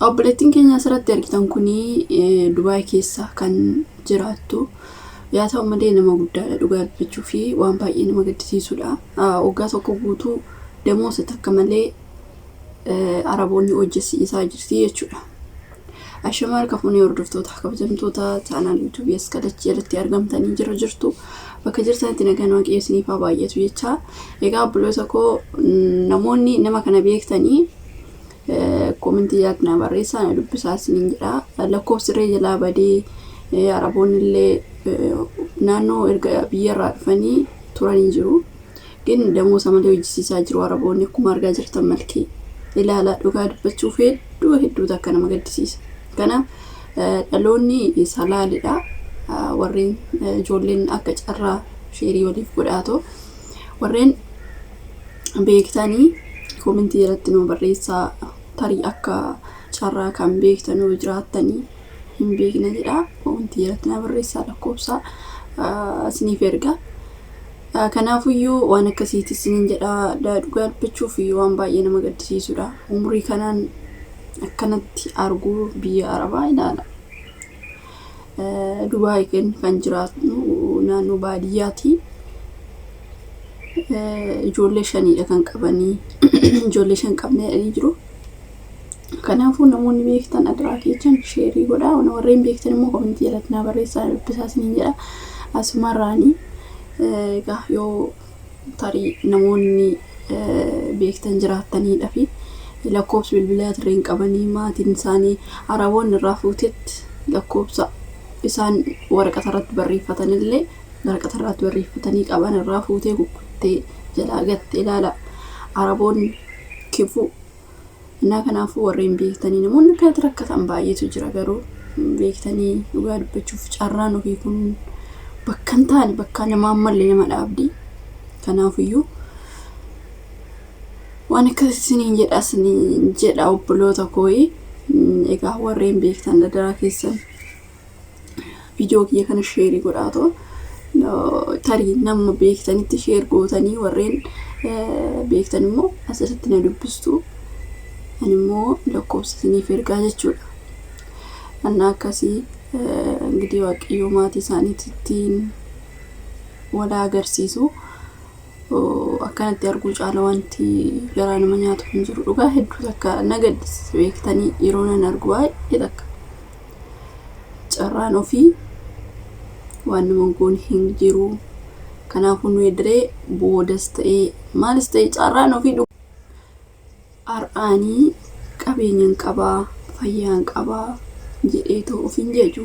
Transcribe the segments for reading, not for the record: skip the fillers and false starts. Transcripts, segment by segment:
Obboleettiin keenya asirratti argitan kuni Dubaay keessa kan jiraattu. Yaa ta'u malee nama guddaadha dhugaa dubbachuu fi waan baay'ee nama gaddisiisudha. Waggaa tokko guutuu damoosa takka malee Araboonni hojjesiisaa jirti jechuudha. Ashama harka fuunee hordoftoota kabajamtoota chaanaal yuutuubii as kalachii jalatti argamtanii jira jirtu. Bakka jirtanitti nagaan waaqayyo isiniif haa baay'atu jecha. Egaa obboloota koo namoonni nama kana beektanii koomentii jalatti na barreessaa na dubbisaa isiniin jedha. Lakkoofsi irree jalaa badee Araboonni illee naannoo erga biyyarraa dhufanii turanii jiru. Gin damoosa malee hojjisiisaa jiru Araboonni akkuma argaa jirtan malkii ilaalaa dhugaa dubbachuuf hedduu hedduu takka nama gaddisiisa. Kanaaf dhaloonni salaalidha. Warreen ijoolleen akka carraa sheerii waliif godhaatoo warreen beektanii koomentii jalatti nu barreessaa tarii akka carraa kan beektan yoo jiraattanii hin beekna jedha koomentii jalatti na barreessaa lakkoofsa isiniif erga. Kanaafuyyuu waan akkasiiti isiniin jedha dhugaa dubbachuuf waan baay'ee nama gaddisiisudha. Umurii kanaan akkanatti arguu biyya Arabaa ilaala. Dubaay kan jiraatnu naannoo baadiyyaati. Ijoollee shaniidha kan qabanii ijoollee shan qabna jedhanii jiru. Kanaafuu namoonni beektan adaraa keessan sheerii godhaa. Warreen beektan immoo komentii jalatti naa barreessaa dubbisaa isiniin jedha. Asumarraanii egaa yoo tarii namoonni beektan jiraattaniidha fi lakkoofsa bilbilaa tireen qabanii maatiin isaanii Araboonni irraa fuutetti lakkoofsa isaan waraqata irratti barreeffatan illee waraqata irratti barreeffatanii qaban irraa fuutee kukkuttee jalaa gatte ilaala. Araboonni kifuu. Innaa kanaafuu warreen beektanii namoonni akkanatti rakkatan baay'eetu jira garuu beektanii dhugaa dubbachuuf carraan ofii kun bakka hin taane bakka namaan malle nama dhaabdi. Kanaafiyyuu waan akkas isiniin jedha isiniin jedha obboloota kooyi. Egaa warreen beektan adaraa keessan viidiyoo kiyya kana sheerii godhaatoo tarii nama beektanitti sheer gootanii warreen beektan immoo asirratti na dubbistu. Ani immoo lakkoofsa isiniif ergaa jechuudha. Anna akkasii እንግዲህ waaqayyo maatii isaaniitiin wal agarsiisu. Akkanatti arguu caala wanti garaa nama nyaatu hin jiru. Dhugaa hedduu takka na gaddisiisa beektanii yeroo nan argu baay'ee takka. Carraan ofii waan nama goone hin jiru. Kanaafuu nu ediree boodas ta'ee maalis ta'ee carraan ofii har'aanii qabeenyan qabaa fayyaan qabaa jedheetoo of hin jeju.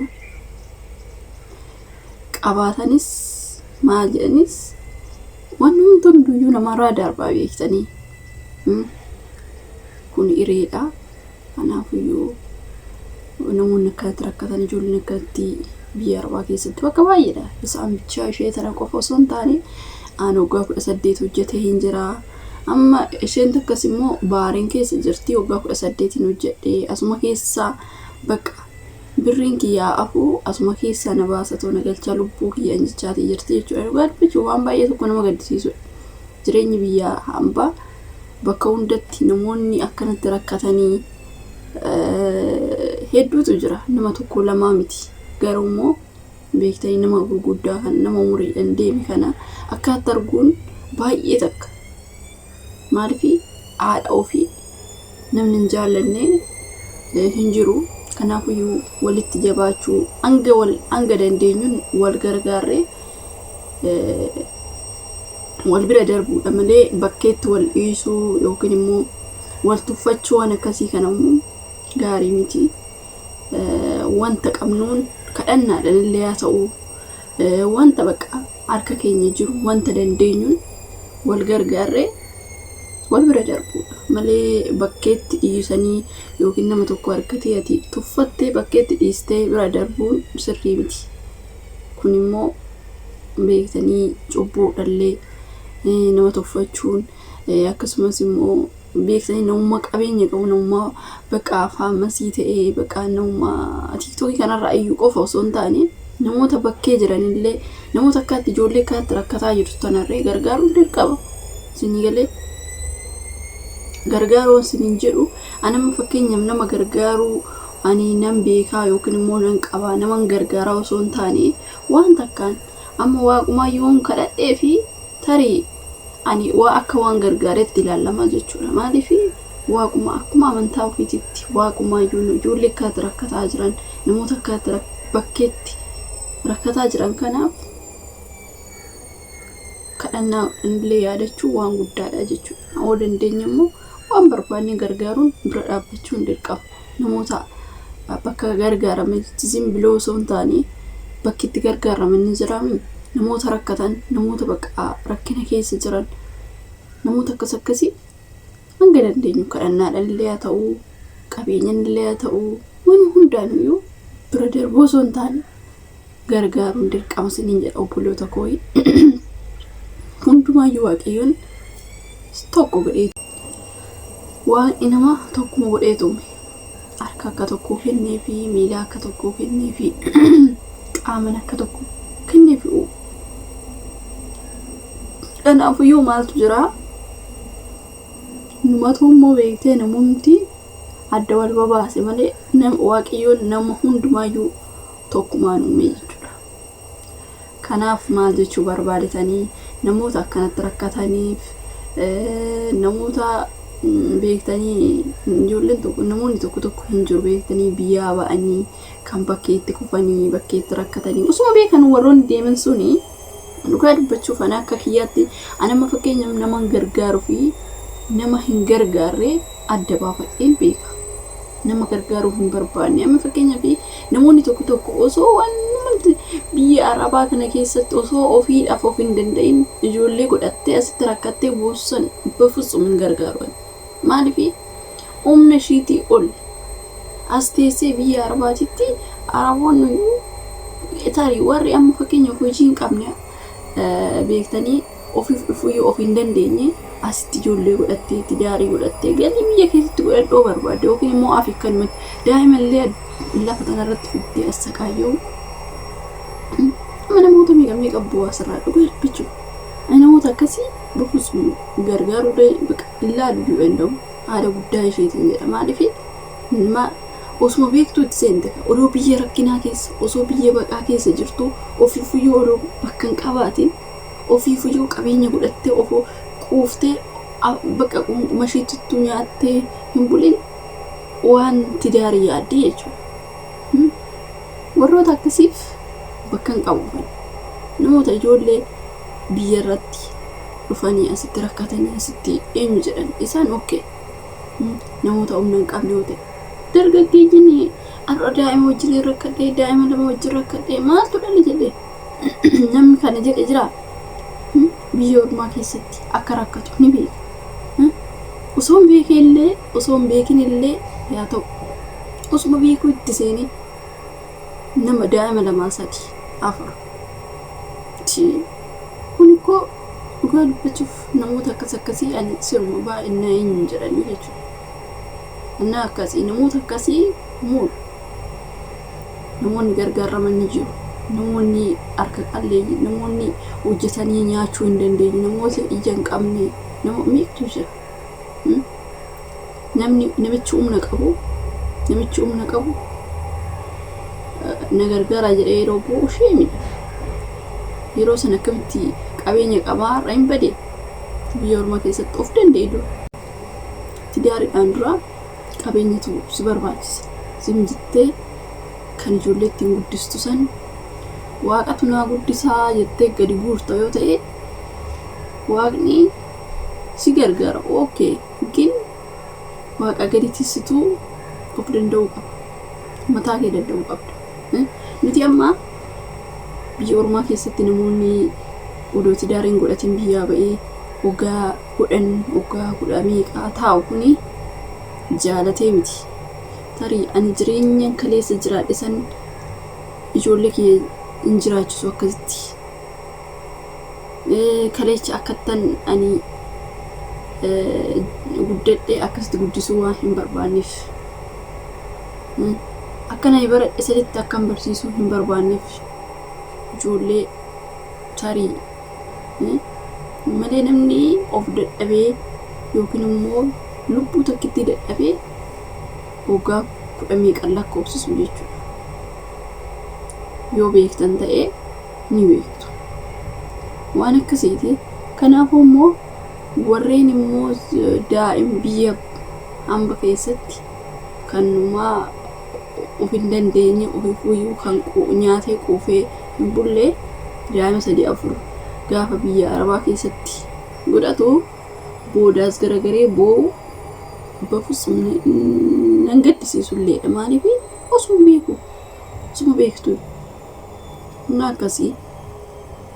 Qabaatanis maal jedhanis wanni hunduyyuu namarraa darbaa beektanii. Kun ireedha. Kanaafiyyuu namoonni akkanatti rakkatan ijoolleen akkanatti biyya arbaa keessatti bakka baay'eedha. Isaan bichaa ishee tana qofa osoo hin taane aan waggaa 18 hojjetee hin jira. Amma isheen takkas immoo baariin keessa jirti waggaa 18 hojjedhee asuma keessaa bakka birriin kiyyaa afuu asuma keessaa na baasatoo na galchaa lubbuu kiyyaan jechaatii jirti jechuudha. Dhugaa dubbachuu waan baay'ee tokko nama gaddisiisudha. Jireenyi biyya hambaa bakka hundatti namoonni akkanatti rakkatanii hedduutu jira. Nama tokko lamaa miti. Garuu immoo beektanii nama gurguddaa kan nama umuriidhaan deeme kana akkanatti arguun baay'ee takka. Maaliif haadha ofii namni hin jaallanne hin jiru. Kanaafiyyuu walitti jabaachuu hanga wal hanga dandeenyuun wal gargaarree wal bira darbuudha malee bakkeetti wal dhiisuu yookiin immoo wal tuffachuu waan akkasii kana immoo gaarii miti. Wanta qabnuun kadhannaadhaan illee haa ta'u wanta bakka harka keenya jiru wanta dandeenyuun wal gargaarree wal bira darbuudha malee bakkeetti dhiisanii yookiin nama tokko argatee ati tuffattee bakkeetti dhiistee bira darbuun sirrii miti. Kun immoo beektanii cubbuudhallee nama tuffachuun akkasumas immoo beektanii namummaa qabeenya qabu namummaa bakka faamasii ta'ee bakka namummaa tiiktookii kanarraa iyyuu qofa osoo hin taane namoota bakkee jiranillee namoota akkaatti ijoollee akkaatti rakkataa jirtu tanarree gargaaruun dirqama. Isinii galee Gargaaruu isiniin jedhu anamma fakkeenyaaf nama gargaaruu ani nan beekaa yookiin immoo nan qabaa naman gargaaraa osoo hin taane waan takkaan amma waaqumaa yoon kadhadhee fi tarii ani waa akka waan gargaaretti ilaalama jechuudha. Maaliif waaquma akkuma amantaa ofiititti waaqumaa ijoollee akkanatti rakkataa jiran namoota akkanatti bakkeetti rakkataa jiran kanaaf kadhannaa illee yaadachuu waan guddaadha jechuudha. Yoo dandeenye immoo waan barbaanne gargaaruun bira dhaabbachuun dirqama. Namoota bakka gargaaramanitti zimbiloo osoo hin taane bakki itti gargaaraman ni jiraami. Namoota rakkatan, namoota bakka rakkina keessa jiran, namoota akkas akkasii hanga dandeenyu kadhannaadhaan illee haa ta'uu, qabeenyaan illee haa ta'uu, waan hundaanuyyuu bira darbuu osoo hin taane gargaaruun dirqama isiniin jedha obboloota koo. Hundumaayyuu Waaqayyoon tokko godhee Waaqni nama tokkuma godhee uume. Harka akka tokkoo kenneefi, miila akka tokkoo kenneefi, qaaman akka tokko kenneefi uume. Kanaafuyyuu maaltu jira? Numatu immoo beektee namumti adda wal babaase malee Waaqayyoon nama hundumaayyuu tokkumaan uume jechuudha. Kanaaf maal jechuu barbaadetanii namoota akkanatti rakkataniif namoota beektanii ijoolleen tokko namoonni tokko tokko hin jiru beektanii biyyaa ba'anii kan bakkeetti kufanii bakkeetti rakkatanii osuma beekan warroonni deeman suni dhugaa dubbachuuf ana akka kiyyaatti ana amma fakkeenyaaf nama hin gargaaruu fi nama hin gargaarre adda baafadheen beeka. Nama gargaaruu hin barbaanne amma fakkeenyaaf namoonni tokko tokko osoo waan biyya arabaa kana keessatti osoo ofiidhaaf of hin danda'in ijoollee godhattee asitti rakkattee boossan bafutsum hin gargaaru. Maaliif humna ishiitii ol as teessee biyya arabaatitti araboonni tarii warri amma fakkeenyaaf hojii hin qabne beektanii ofiif dhufuyyuu of hin dandeenye asitti ijoollee godhattee tidaarii godhattee galii biyya keessatti godhadhoo barbaadde yookiin immoo Afrikanumatti daa'imallee lafa tanarratti fiddee as saqaayyoo amma namoota meeqa meeqa bu'aa asirraa dhugaa dubbachuu namoota akkasii bafuus gargaaruu ilaaluu danda'u haala guddaa isheetiin jedha. Maaliif osuma beektuu itti seente odoo biyya rakkinaa keessa osoo biyya baqaa keessa jirtu ofiifuyyuu odoo bakka hin qabaatin ofiifuyyuu qabeenya godhattee ofoo quuftee bakka qunquma isheetittuu nyaattee hin bulin waan tidaarii yaaddii jechuudha. Warroota akkasiif bakka hin qabu. Namoota ijoollee biyya irratti dhufanii asitti rakkatanii asitti eenyu jedhan isaan okkee namoota humna hin qabne yoo ta'e. Dargaggeeyyiin har'a daa'ima wajjin rakkadhee daa'ima lama wajjin rakkadhee maaltu dhale jedhee namni kana jedhe jira. Biyya ormaa keessatti akka rakkatu ni beeka. Osoo hin beekin illee osoo hin beekin illee yaa ta'u osuma beekuu itti seenee nama daa'ima lamaa sadi afur. Kun ikkoo dhugaa dubbachuuf namoota akkas akkasii ani siruma baay'inaa eenyuun jedhanii jechuudha. Innaa akkasii namoota akkasii moo namoonni gargaaraman ni jiru. Namoonni harka qalleeyyii, namoonni hojjetanii nyaachuu hin dandeenye, namoota ija hin qabne, nama meeqatu jira. Namni namichi humna qabu, namichi humna qabu na gargaaraa jedhee yeroo bu'u ishee midha. Yeroo sana akkamitti qabeenya qabaa har'a hin bade biyya ormaa keessatti of danda'e dura. Tidaariidhaan dura qabeenyatu si barbaachisa. Zim jettee kan ijoollee ittiin guddistu san waaqatu naa guddisaa jettee gadi guurta yoo ta'e waaqni si gargaara. Okay, gin waaqa gaditti situu of danda'uu qaba. Mataa kee danda'uu qabda. Nuti amma biyya ormaa keessatti namoonni odoo tidaariin godhatin biyyaa ba'ee waggaa 10 waggaa kudha meeqaa taa'u kuni jaalatee miti. Tarii ani jireenya kaleessa jiraadhe san ijoollee kiyya hin jiraachisu akkasitti. Kaleecha akkattan ani guddadhe akkasitti guddisuu waan hin barbaanneef. Akka ani baradhe sanitti akkan barsiisuu hin barbaanneef ijoollee tarii malee namni of dadhabee yookiin immoo Lubbuu takkitti dadhabee waggaa kudha meeqan lakkoofsisu jechuudha. Yoo beektan ta'ee ni beektu. Waan akkasiiti. Kanaafuu immoo warreen immoo daa'im biyya hamba keessatti kanumaa of hin dandeenye, ofiifuyyuu kan nyaatee quufee hin bulle, daa'ima sadii afur gaafa biyya arabaa keessatti godhatu boodaas garagaree boo'u bafus nan gaddisiisu illeedha. Maaliif? Osoo beeku, osuma beektu. Humna akkasii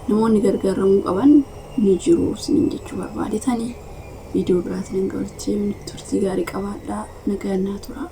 namoonni gargaaramuu qaban ni jiru isiniin jechuu barbaadetanii. Viidiyoo biraatiin hanga walitti deebinutti turtii gaarii qabaadhaa, nagaan naa tura.